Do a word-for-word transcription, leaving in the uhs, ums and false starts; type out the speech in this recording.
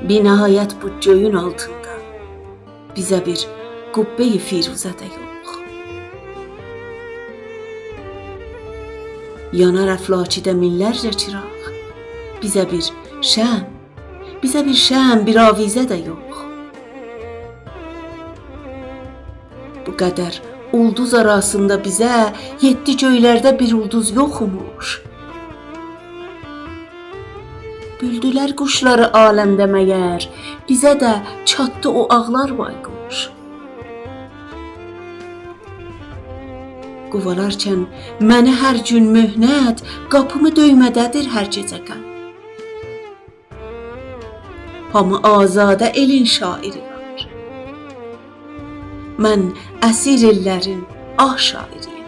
بی‌نهایت بو گؤیون آلتیندا بیزه بیر قبه‌ی فیروزه ده یوخ. یانار افلاکیده مینلرجه چیراغ، بیزه بیر شمع، بیزه بیر شمع، بیر آویزه ده یوخ. بو قدر اولدوز آراسیندا بیزه یئددی گؤیلرده بیر اولدوز یوخ ایمیش. بولدولر قوشلاری عالمده مگر، بیزه ده چاتدی او آغلار بایقوش. قووالارکن منی هر گون مهنت، قاپیمی دؤیمه‌ده‌دیر هر گئجه غم. هامی آزاده ائلین شاعری وار. من اسیر ائللرین آه شاعری‌یم.